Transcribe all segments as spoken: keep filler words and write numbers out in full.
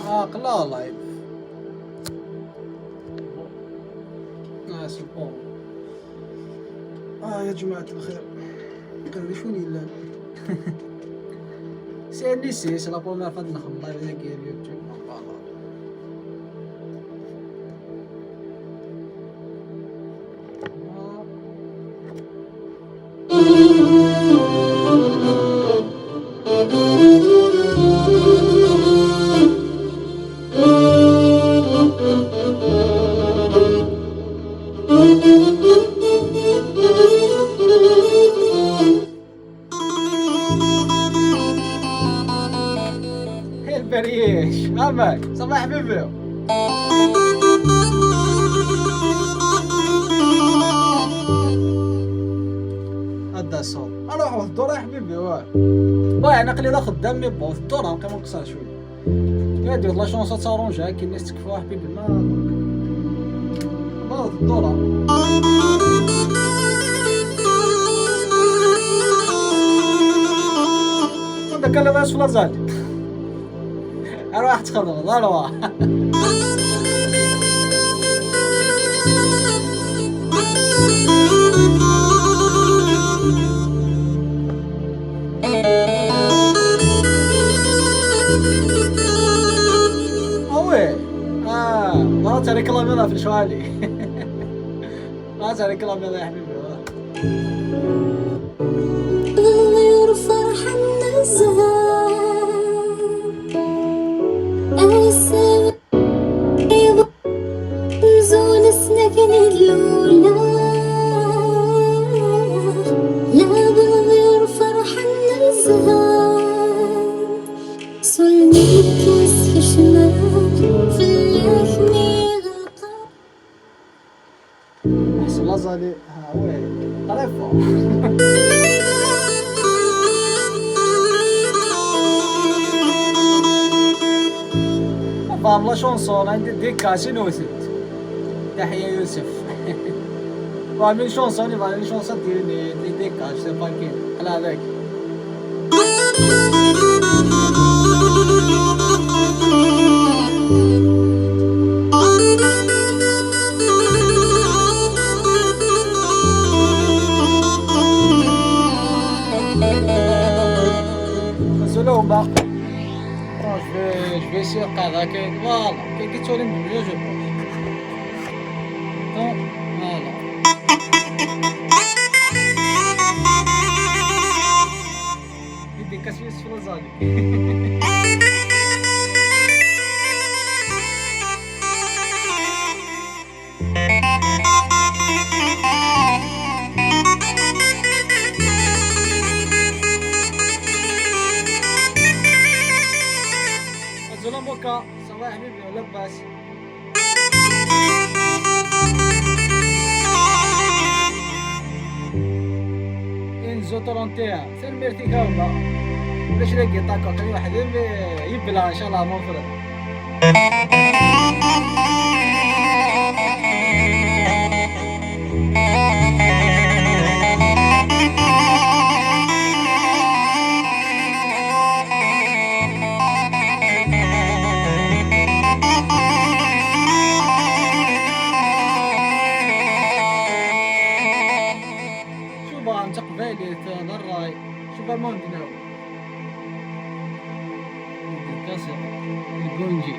Ah, aql-aɣ live. Ah, c'est bon. Ah, ya jmaɛt lxir. Qrib d acu yellan. C'est N S S, la première fois ad nexdem live dagi ar YouTube. Voilà. البريش، عمك، صباح بيبيو. هدا الصوت. اروح وث الدور يا حبيبي، واه. واه، انا قليل اخذ دمي بوث الدور، نبقى منقصر شويه. يا دير لا شونس تارونجا كي الناس تكفى واحد بيبي ما. بوث الدور. هذا كان لاباس في لازال. اروح تخدم، الله يروح. اوي. اه، مرات ريكلامي في الشوالي. مرات ريكلامي يا حبيبي. الغير فرحان الزهر. أنا السبب. نزول السنة كان الأولى. لا بالغير فرحان الزهر. سلمي كاس كشمة. في اللحم يغلق. احسن لازالي. ها، وي. طريفة. فاهم لا شونسون، عندي ديكا، شنو وزيد؟ تحية يوسف. فاهم شونسون، فاهم شونسون، ديرني، دي ديكا، شتي باكين. على هذاك. Désolé, Omar. Attends, je vais, je vais essayer de regarder. Voilà, quelqu'un sur une vidéo, je pense. Attends, voilà. Dédicace sur les années. أزول أموكا، صباح حبيبي، لاباس؟ إنزو ترونتيان، سير ميرتي كاوبا. باش لاقي طاكو، كان واحد يبلع إن شاء الله، مون فرير. شو بقى، انت قبالي، انت ضراي. شو بقى، ما عندنا. كاسر. الكونجي.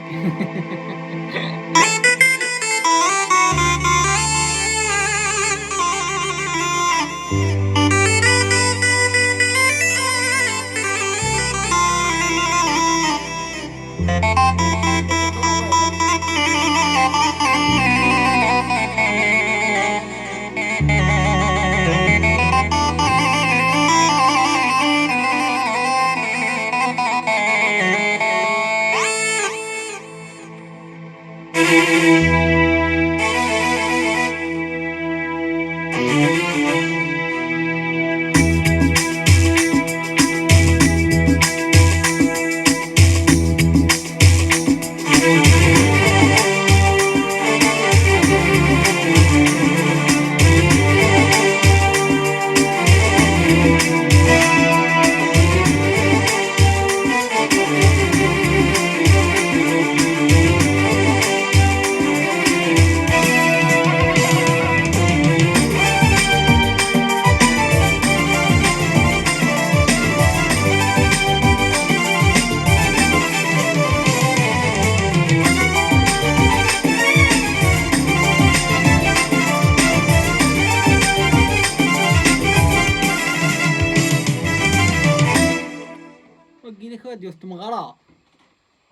Deg tmeɣra.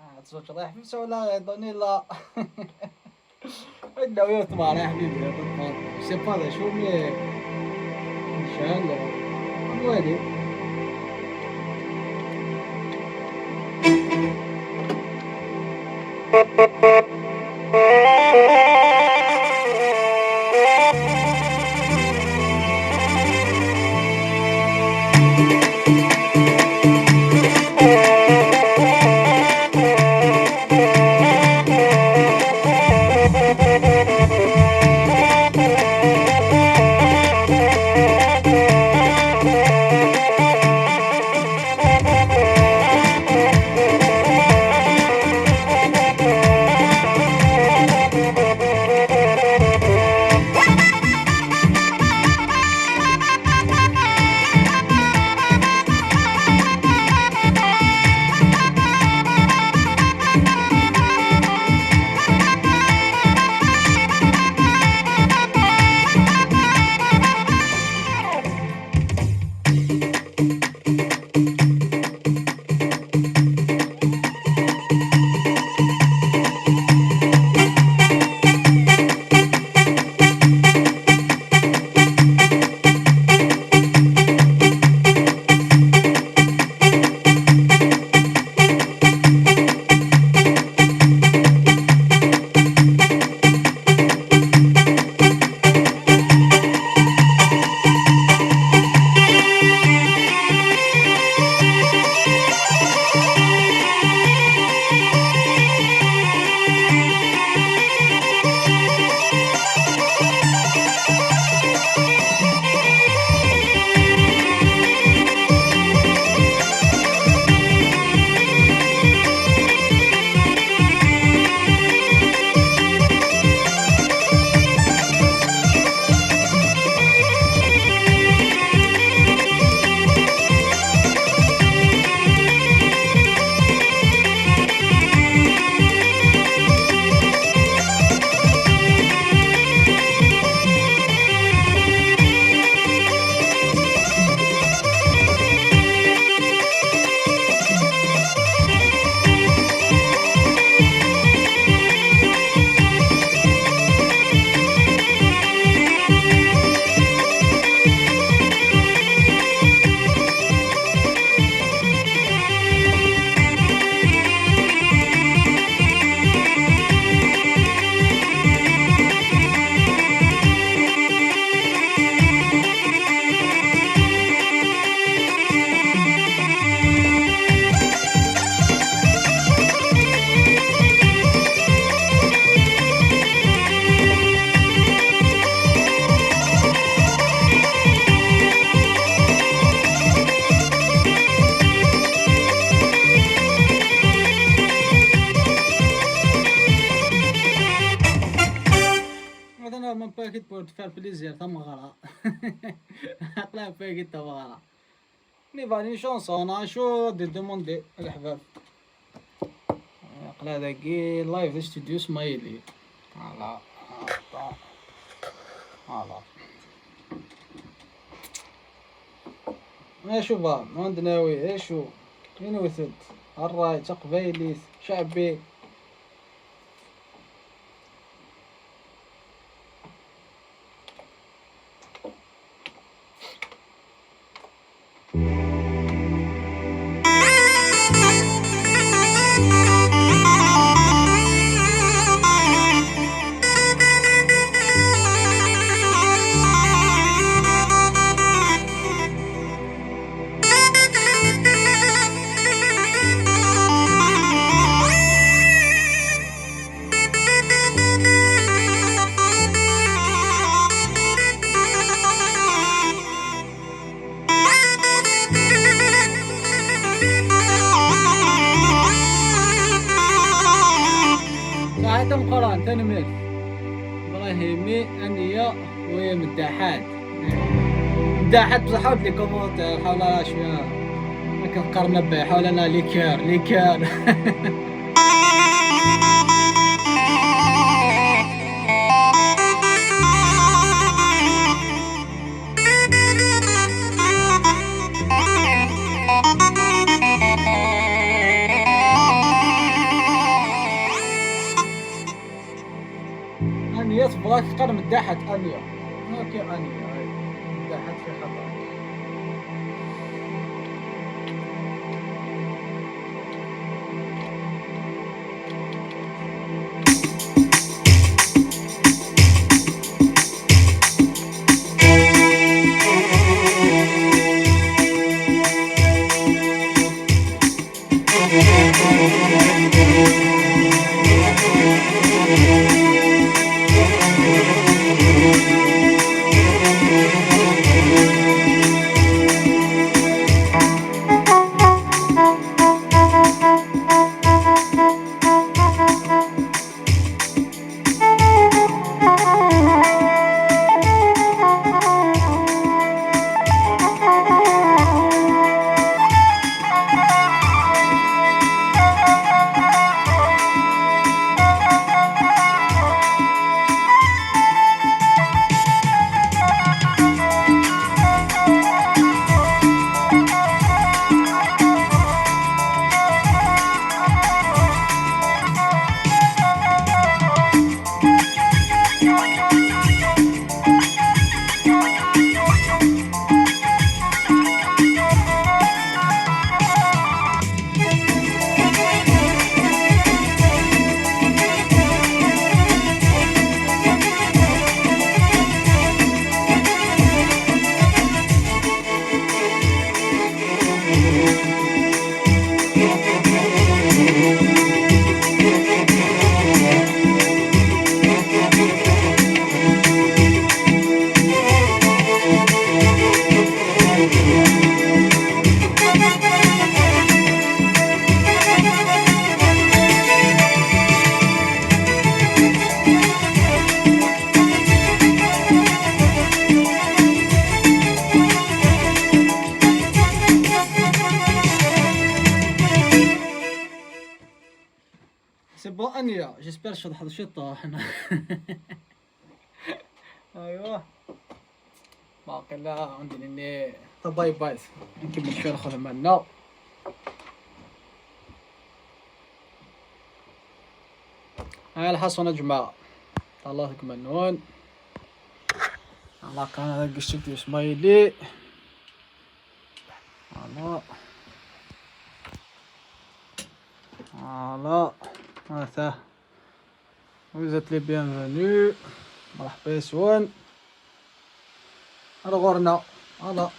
Ah, tzuǧ, Allah yeḥfes wala ɣiḍuni la. Ad d-nawi yiwet tmeɣra, a ḥbibi, c'est pas d acu, mais ncɛel, nwali. Maintenant, mon paquet pour te faire plaisir, tameɣra. Aql-aɣ paquet tameɣra. Nivali une chanson, acu d demander, a leḥbab. Aql-aɣ dagi live di studio Smaili. Voilà. Voilà. Acu ba, ma d-nawi, acu? Inwet-d. Ṛṛay, taqbaylit, ceɛbi. Saɛid ameqqran, tanemmirt. Ibrahimi, Aniya, u Meddaḥat. Meddaḥat bẓaḥ ur d les commentaires, ḥawla cwiya. Akken qqaren abba, ḥawla na les cœurs, les cœurs. راك قال مداحت انيا. اوكي انيا، هاي. مداحت في خطر. C'est bon, انيا، j'espère شطحت شطة هنا. ايوا. باقي لا عندي لني. طب باي باي. نكمل شوية الخدمة مالنا. ها الحصون يا جماعة. الله يكملون. الله كان هذا قشتي سمايلي. Voilà. Voilà. هذا. Vous êtes les bienvenus. مرحبا يسون. راه غورنا. Voilà.